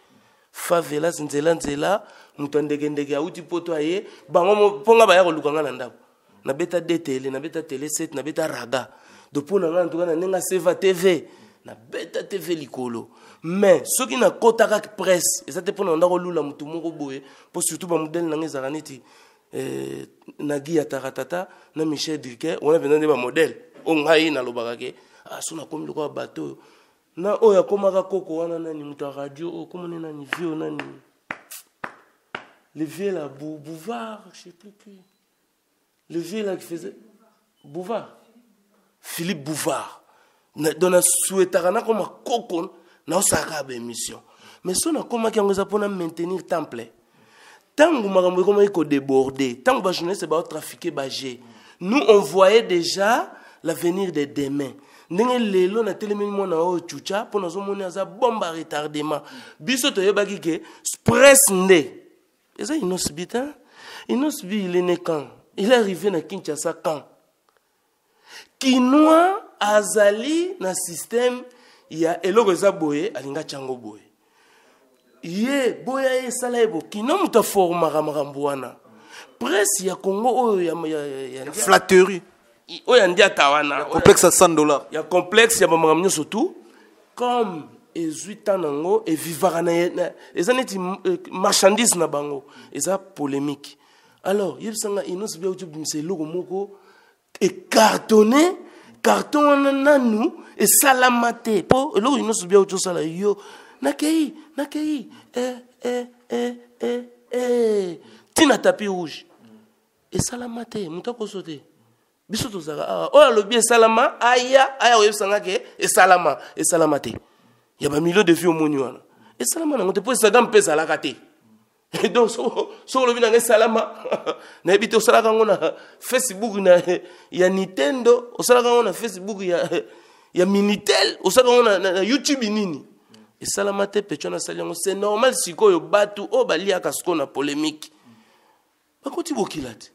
Favelas, nzela nzela, moto ya ndekendeke auti Poto, aye bango mpo nga baya koluka nga na ndako. Nabeta DTL, nabeta Tele 7, nabeta Raga. Do mpo na nga ntuka na ndenge aseva TV, nabeta TV likolo. Mais soki nakɔtaka presse, eza te mpo na ndako olula motu moko boye, mpo surtout bamodele na nga ezalaka neti Nagi ya Taratata na Michel Drucker wana mpenza nde bamodele oyo ngai nalobaka ke ah, so nakomi lokola bato oyo na oyo akomaka koko wana, nani, moto ya radio oyo komone nani, vieux nani, le vieux là, Bouvard, je sais plus qui, le vieux là qui faisait Bouvard, Philippe Bouvard. Donc nasouhaitaka nakoma koko, naosalaka baémission. Mais so nakomaki yango, eza mpona maintenir temple. Ntango makambo ekomaki kodéborde, ntango bajournaliste baotrafiquer baje, nous on voyait déjà l'avenir de demain. Ndenge lelo natelemeli mwana oyo Chucha, mpo nazomoni aza bombe à retardement. Biso toyebaki ke presse nde eza Innoss'B te. Innoss'B, il est né quand? Il est arrivé na Kinshasa quand? Kinois azali na système ya eloko eza boye, alinga tiango boye, ye boya, ye esala ye bo. Kino moto aformaka makambo wana, presse ya Congo oyo ya flatterie. Oyo ya ndiata wana. Complexe ya 100 $. Ya complexe ya bamakambo nyonso, tout comme ezwi ntan nango, evivaka na eza neti marchandise na bango, eza polémique. Alors yebisanga, Innoss'B auti obimisa eloko moko ecartonne. Carton wana nanu esalama te, mpo eloko Innoss'B auti osala, yo nakei eh, ntina tapis rouge esalama te. Moto akoso te. Biso tozalaka awa, oyo alobi esalama, aya koyebisanga ke esalama. Esalama te. Ya bamillion de vues omoni wana, esalama nango te, mpo Instagram mpe ezalaka te. Donc soki olobi nanga esalama, nayebi te. Osalaka yango na Facebook na ya Nintendo, osalaka yango na Facebook ya Minitel, osalaka yango na YouTube, nini, esalama te. Pecho nasali yango, c'est normal. Sikoyo bato oyo baliaka sikoyo na polémique bakoti bokila te,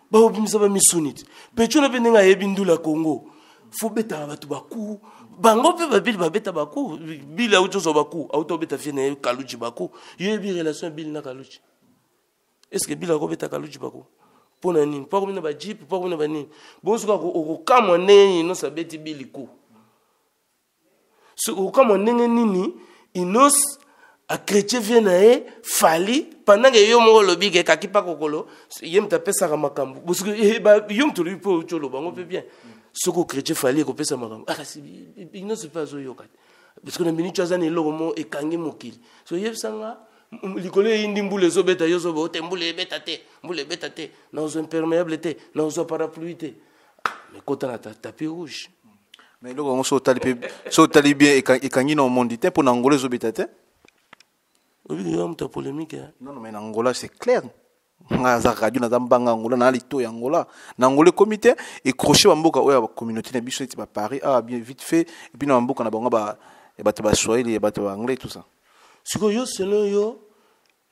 bakobimisa bamisuni te. Pecho na mpe ndenge ayebi ndula Congo, faut betaka bato baku bango mpe babili babeta baku. Bili auti ozwa baku, auti obeta vie na ye Kaluji baku. Yo yebi relation ya Bili na Kaluji? Est ce que Bili akobeta Kaluji baku mpo na nini? Mpo akomi na bajeep, mpo akomi na banini. Bongo soki okokamwa ndenge nini Innoss abeti Bili ku, soki okokamwa ndenge nini Innoss achrétien vie na ye Fally, pendant ke yo moko olobi ke kaki mpa kokolo, ye moto apesaka makambo. Bosoki yo moto olobi, mpo outi oloba yango mpe bien, soki ochrétien Fally ekopesa makambo. Kasi Innoss mpe azoyoka te. Parce que na minute aza na eloko moko ekangi mokili. So yebisa nga, likolo eyindi, mbula ezobeta, yo ozoba ote mbula ebeta te, mbula ebeta te, nazwa imperméable te, nazwa parapluie te, mais kota na tapis rouge. Mais eloko yango, so otali mpe, so otali bien, ekangi na omondi te, mpo na Angola ezobeta te. Obiki yo moto ya polémique, hein? Non, non, mais na Angola, c'est clair. Nga aza radio, naza mbanga Angola, na lito ya Angola. Na Angola ekomi te, écroché bamboka oyo ya bacommunauté na biso neti baparis awa, bien vite fait, et puis na bamboka na bango ya bato baswahili, ya bato baanglais, tout ça. Sikoyo yo, selon yo,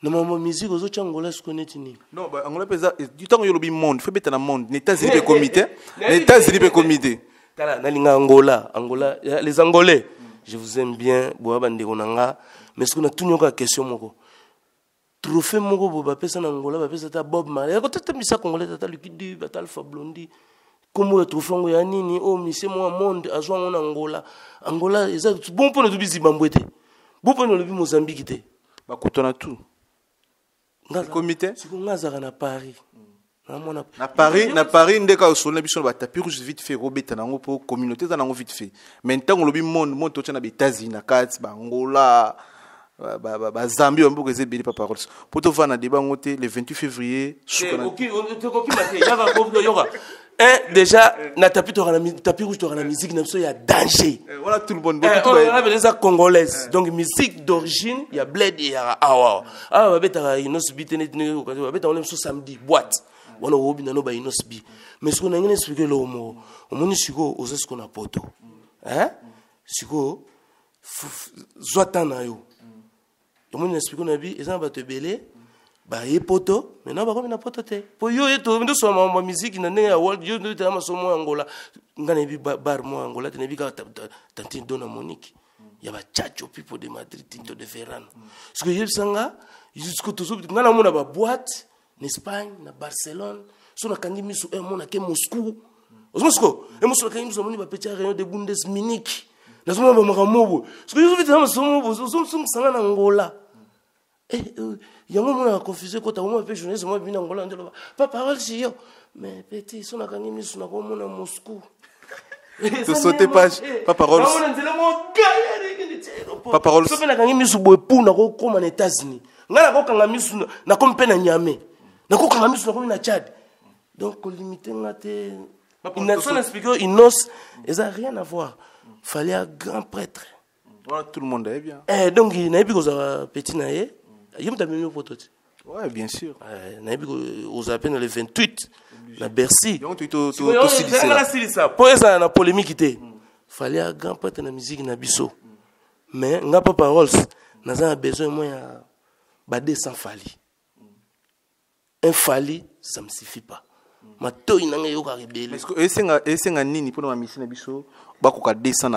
na mambo musique, ozotya Angola sikoyo neti nini? Non, ba Angola mpe eza ntango yo olobi monde, faut ebeta na monde. Na États-Unis mpe ekomi te, na États-Unis mpe ekomi te. Tala, nalinga Angola, Angola, les Angolais, je vous aime bien, boya bandeko na nga. Mais soki natuni yoka question moko, trophée moko boye bapesa na Angola, bapesa ata Bob Marley, yakotatambisa Congolais, tata Lucky, bata Alpha Blondy, kombo ya trophée yango ya nini? Oyo misie mwa monde azwa yango na Angola. Angola eza bon mpona tobi Zimbabwe te, bon mpona olobi Mozambique te. Bakutana tout. Ekomi te. Sikoyo nga azalaka na Paris, namona. Na Paris, na Paris nde kaka osolo na biso na batapis rouge vite fait, ekobeta nango mpo communauté eza nango vite fait. Mais ntango olobi monde, monde totya na baÉtats-Unis na kati, baangola, bazambie, bamboka eza ebele. Papa Rolls, mpo tovanda na débat yango te, le 28 février, suka na Tokokima te, yaka yoka. Un déjà na tapis, toka na tapis rouge, toka na musique na biso ya danger. Voilà, tout le monde. Eh, oyo wana eza congolaise, donc musique d'origine ya bled eyaka awa. Awa babetaka Innoss'B te, neti babetaka wana biso samedi boîte wana, okobi nano ba Innoss'B. Mais sikoyo nange na explique eloko moko. Omoni, sikoyo oza sikoyo na poto, hein? Sikoyo zwa temps na yo. Omoni, na explique na bi eza na bato ebele baye poto, maintenant bakomi na poto te, po yo ye tosola makambo ya musique na ndenge ya world. Yo tala masomo ya Angola, nga nayebi bar mo ya Angola te, nayebi kaka tantine Dona Monique ya bachacho people de Madrid, tinto de verano. Soki oyebisa nga nga namona baboîte na Espagne, na Barcelone, so nakangi miso mona ke Moscou ozoma. Siko emoso nakangi miso, namoni bapeti ya réunion de Bundes, Munich, nazomona bamakambo boye. Soki ozobetela masomo boye, ozosongisanga na Angola. Yango omonaka confusion ekota. Omona mpe journaliste mwa bimi na Angola, nde loba pa parole si yo. Mais petit, so nakangi miso, nakomona Moscou. Tosaute page, Papa Rolls. Namona nzela moko galère ekende ti aéroport. Papa Rolls. So mpe nakangi miso boye, pu nakokóma na États-Unis. Ngai nakokanga miso, nakomi mpe na Niamey, nakokanga miso, nakomi na Tchad. Donc kolimite nga te. So na explique oyo, Innoss eza rien à voir. Fallait un grand prêtre. Voilà, tout le monde est bien. Donc nayebi kozala petit na ye, ye moto amemi poto te. Ouais, bien sûr. Nayebi kozala mpe na le 28 na Bercy. Donc tosilisela. Nasilisa mpo ezala na polémique te. Fallait un grand prêtre na musique na biso. Mais nga Papa Rolls, naza na besoin mwa ya ba 200 Fally. Un Fally, ça me suffit pas. Matoi nanga eyokaka ebele. Est-ce que esenga nini mpona bamisi na biso bakoka 200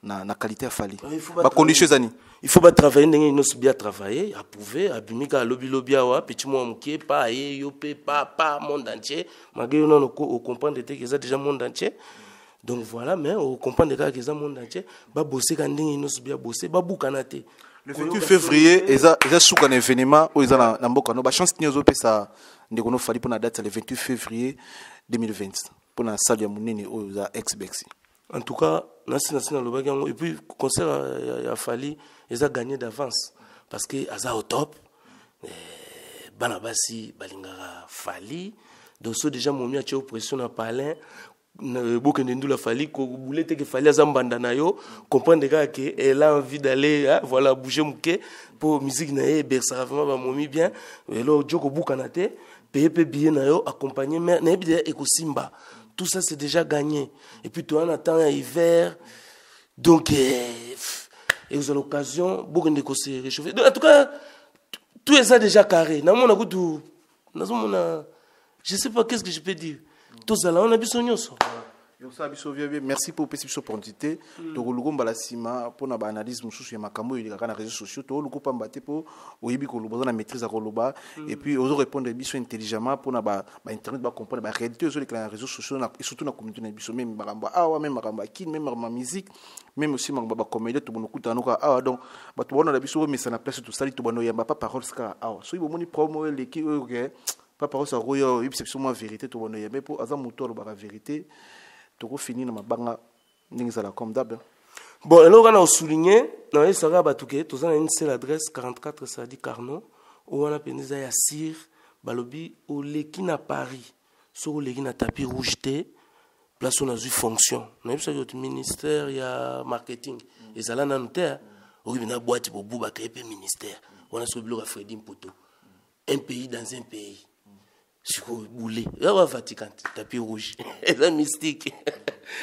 na qualité ya Fally? Il faut bacondition eza nini? Il faut batravailler ndenge nyonso bi atravaille, approuvé, abimi kaka lobilobi awa, petit mwa moke pa aye yo mpe pa pa monde entier, malgré yo nano ocomprendre te ke eza déjà monde entier. Donc voilà, mais ocomprendre kaka ke eza monde entier. Babose ka ndenge nyonso bi abose, babukana te. Le 28 février eza suka na événement oyo eza na mboka no. Bachance nini ozopesa ndeko no Fally mpona date ya le 28 février 2020, mpona salle ya monene oyo eza xbex? En tout cas, nasi nalobaki yango. Et puis concert ya Fally eza gagné d'avance parce que aza au top. Bana basi balingaka Fally. Donc so déjà momi atie pression na palin, bokende ndula Fally, kobule te ke Fally aza mbanda na yo. Comprendre kaka ke elle a envie d'aller, hein, voilà, bouger moke po musique na ye ebersaka vraiment bamomi bien. Elo jo kobukana te, paye mpe billet na yo, accompagner mare, nayebi deja ekosimba. Tout ça, c'est déjà gagné. Et puis toza na temps ya hiver, donc ekozala l'occasion bokende kose réchauffer. Donc en tout cas, tout eza déjà carré. Namona kutu, nazomona, je sais pas qu'est-ce que je peux dire. Tozala wana biso nyonso. Yosala biso bien bien. Merci mpo opesi biso opportunité. Tokoluka mbala nsima mpona baanalyse mosusu ya makambo oyo elekaka na réseaux sociaux. Tokoluka pamba te mpo oyebi koloba, oza na maîtrise ya koloba, et puis ozo répondre biso intelligemment mpona bainternet bacomprendre baréalité ozolekela na réseaux sociaux et surtout na communauté na biso, même makambo ya awa, même makambo ya Kine, même makambo ya musique, même aussi makambo ya bacomédien. Tobona okutana noka awa. Donc bato baona na biso bomesa na place tosali, tobanda oyamba pa parole kaka awa. Soki bomoni problème oyo eleki oyo ke Papa Rolls akoya oyebisa biso mwa vérité, tobanda oyamba mpo aza moto alobaka vérité. Tokofini na mabanga ndenge ezala comme d'hab. Bon, eloko wana osouligne, nayebisaka bato ke toza na une seule adresse, 44 Sadi Carnot. Oyo wana mpenza eza ya sire. Balobi oleki na Paris, soki oleki na Tapis Rouge te, place oyo nazwi fonction, nayebisaki oti ministère ya marketing ezala nanu te. Oki na boîte bobu bacrée mpe ministère wana. Soki biloko ya Fredi Mpoto, un pays dans un pays, sikoyo bule eza ba Vatican te. Tapis Rouge eza mystique,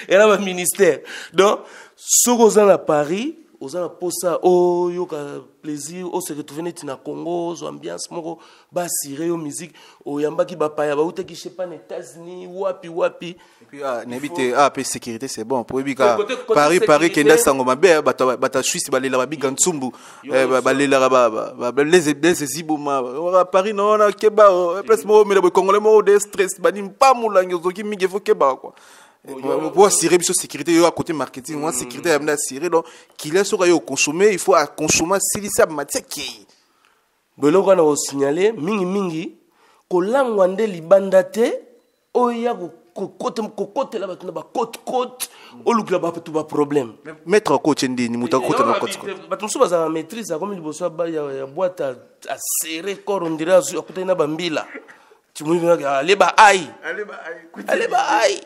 eza baministère. Donc soki oza na Paris, oza na posa oyoka plaisir, ose retrouve neti na Congo, ozwa ambiance moko, basire yo musique, oyambaki bapaya bautaki je sais pas na États-Unis, wapi wapi. Et puis, ah, nayebi te, ah, pe sécurité, c'est bon po oyebi ka Paris, Paris kenda sango mabe, bato bato Suisse balela babiga ntsumbu, balelaka les eziboma Paris. No wana keba place moko omela boye, Congolais moko de stress bani mpamulangi ozoki mingi, efo kebaka quoi, po assurer biso sécurité. Yo à côté marketing moi sécurité ya bina assurer. Donc client soki aye oconsommer, il faut aconsommer, asilisa matia kei. Biloko wana kosignale mingimingi, kolangwa nde libanda te, oyo ya kokotela bato na bakote-kote, olukela bato baproblème. Maître akotie ndeni moto akota na kote? Bato mosusu bazala na maîtrise, akomi liboso ya boîte, aserre corps, on dirait akutani na bambila. Ale ba ai, ale ba ai.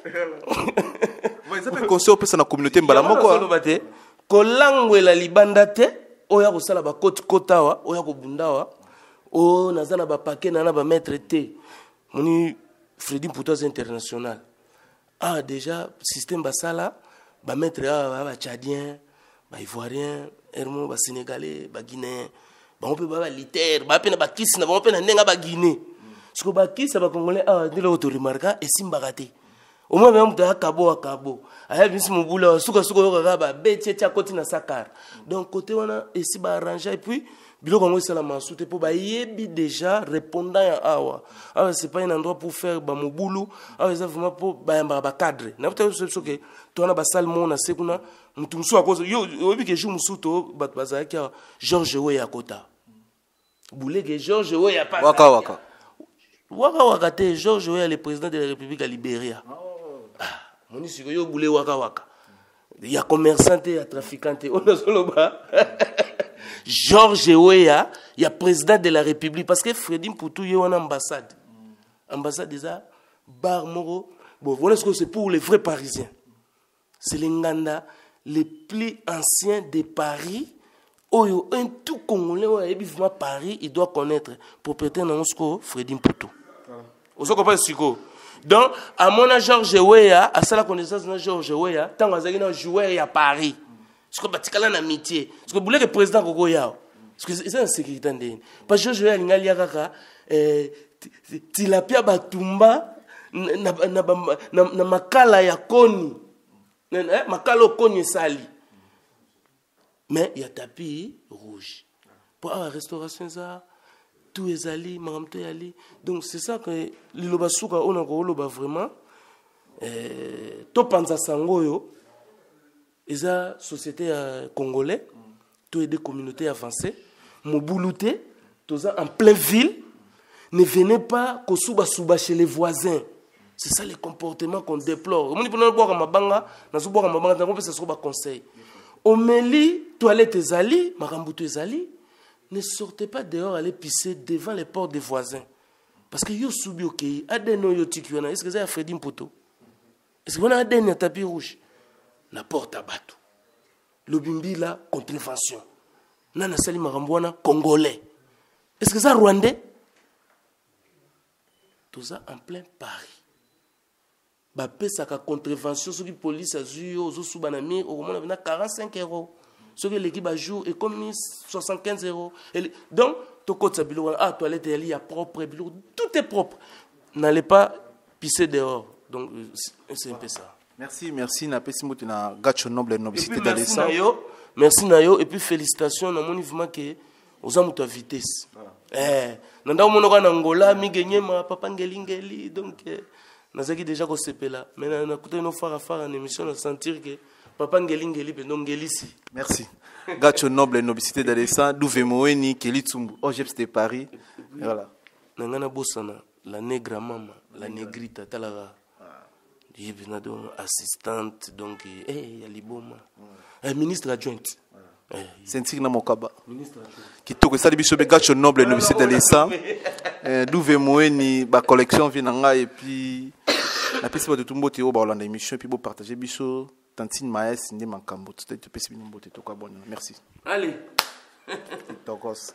Eza mpe conseil opesa na communauté mbala moko. Oloba te kolangwela libanda te, oyo akosala bakote-kote awa, oyo akobunda awa, oyo naza na bapake na bamaître te. Moni Fredi Mputu aza international. Ah, déjà système basala bamaître awa baya batchadien, baivoirien, ermo basénégalais, baguinéen, bango mpe baya baliter, baya mpe na bakisi na bango mpe na ndenge ya baguinée. Siko bakisi ya bacongolais awa, ndenge oyo toremarka, esimbaka te. Omoi mpe moto aya kabo akabo aya bimisi mobulu awa, sukasuka oyokaka babeti eti akoti na sakar. Donc côté wana esi baarrange. Et puis biloko yango esalama su te, mpo bayebi déjà répondant ya awa. Awa c'est pas un endroit pour faire bamobulu. Awa eza vraiment mpo bayambaka bacadre. Nayebi biso biso ke to wana basale moko na se kuna, motu mosusu akozo yo oyebi ke jour mosusu to bato bazalaki awa, George Weah akota buleke, George Weah. Waka waka. Waka waka te, George Weah, le président de la République ya Libéria. Ah, moni sikoyo yo bule waka waka ya commerçant te, ya trafiquant te. Oyo nazoloba, George Weah ya président de la République, parce que Fredi Mputu ye wana ambassade. Ambassade eza bar moko. Bon, voilà ce que c'est pour les vrais Parisiens. C'est le nganda le plus ancien de Paris, oyo un tout Congolais oyo ayebi vraiment Paris, il doit connaître propriétaire nango sikoyo, Fredi Mputu. Ozo comprendre sikoyo? Donc amona George Weah, asala connaissance na George Weah ntango azalaki na joueur ya Paris. Sikoyo batikala na amitié. Sikoyo buleke président kokoya awa, parce que eza na sécurité ndeni, parce George Weah alingi alia kaka tilapia batumba na makala ya koni, makala oyo koni esali, mais ya Tapis Rouge, po awa restauration eza, tout ezali, makambo to eyali. Donc c'est ça que liloba suka oyo nakoloba vraiment, topanza sango oyo eza société ya Congolais, to aider communauté avancée, mobulu te. Toza en pleine ville, ne venez pas kosubasuba chez les voisins. C'est ça le comportement qu'on déplore. Omoni mpona bwaka mabanga, nazobwaka mabanga, nakopesa soko baconseil. Omeli, toilette ezali, makambo to ezali. Ne sortez pas dehors aller pisser devant les portes des voisins, parce que yo subi, okei, ADN oyo otiki wana, est ce que eza ya Fredi Mpoto? Est ce que wana ADN ya Tapis Rouge na porte ya bato? Lobi mbila, contravention. Nani asali makambo wana? Congolais. Est ce que eza Rwandais? Toza en plein Paris, bapesaka contravention. Soki police azwi yo ozosuba na mur, okomona pena 45 euros. Soki eleki bajour, ekomi 75 euros. Donc tokotisa biloko wana. Ah, toilette eyali ya propre, biloko tout est propre. N'allez pas pisser dehors. Donc c'est un peu ça. Merci, merci. Napesi mbote na Gacho Noble Nobicité. Merci na yo, merci na yo, et puis félicitations. Namoni vraiment ke oza moto ya vitesse. Na ndako moko kaka na Ngola migenyema papa ngelingeli. Donc nazalaki déjà kosepela, mais nakutani no farafara na émission, na sentir ke papa ngelingeli mpe ngelisi. Merci Gacho Noble Nobicité d'Alessa Douve Moeni Keli Tsumbu Ogeps de Paris, voilà. Na ngai nabosana la negra mama, la negrita, talaka. Ye mpena donc assistante donc eh, ya liboma. Eh, ministre adjointe. Eh, Ceinture na mokaba. Ministre adjointe. Kitoko esali biso be gacho noble no bisete lesa. Eh, duve moeni ba collection vie na ngai et puis napesi bato tu mbote oyo baolanda émission et puis bopartage biso tantine maes nde makambo topesi bino mbote tokabwana. Merci. Allez. Tokos.